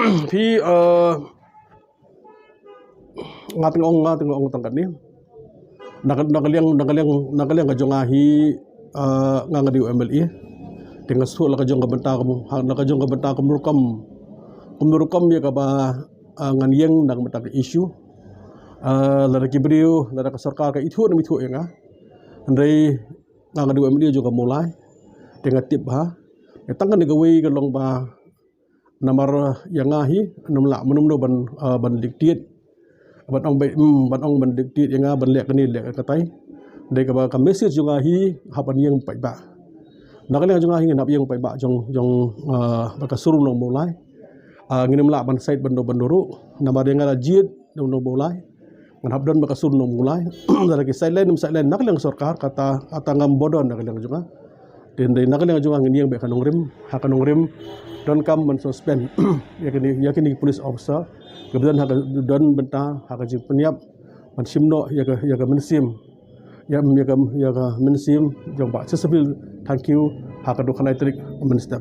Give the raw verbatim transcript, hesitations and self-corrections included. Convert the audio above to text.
Phi, eh, nga teng ong, nga teng ong tang katne. Na ka, na ka liang, na ka liang, na ka liang ka jong nga hi, eh, nga nga dei u M L A. Te nga shu la ka jong ka bynta kum, ha, na ka jong ka bynta kum rukom. Kum rukom ïa kaba, eh, ngan ïeng na ka bynta ka issue. Eh, lada ki briew, lada ka sorkar ka ithuh ne ym ithuh ïa nga. Hynrei nga nga dei u M L A jong ka Mawlai. Te nga tip ha. Ïa tang kane kawei ka long ba namar ïa nga hi, ym lah mynno mynno ban, ah, ban dictate. Ban ong ba, mm, ban ong ban dictate ïa nga ban leh kane leh katai. Dei kaba ka message jong nga hi, hap ban ïeng paidbah. Na ka liang jong nga hi ngan hap ïeng paidbah jong, jong, ah, ba ka sur nong Mawlai. Ah, ngin ym lah ban side ban do ban do ruh. Namar ïa nga la jied nong Mawlai. Ngan hap don ba ka sur nong Mawlai. Lada ki sideline ym sideline na ka liang sorkar kata, kata ngam bother na ka liang jong nga. Te hynrei na ka liang jong nga ngin ïeng beit ha ka nongrim, ha ka nongrim. Donkam ban suspend ïa kine, ïa kine police officer. Kaba don ha ka, don bynta ha ka jingpynïap ban shim noh ïa ka, ïa ka mynsiem. Ïa, ïa ka, ïa ka mynsiem jong Bah Chesterfield Thangkhiew ha ka dkhot lai tarik mynstep.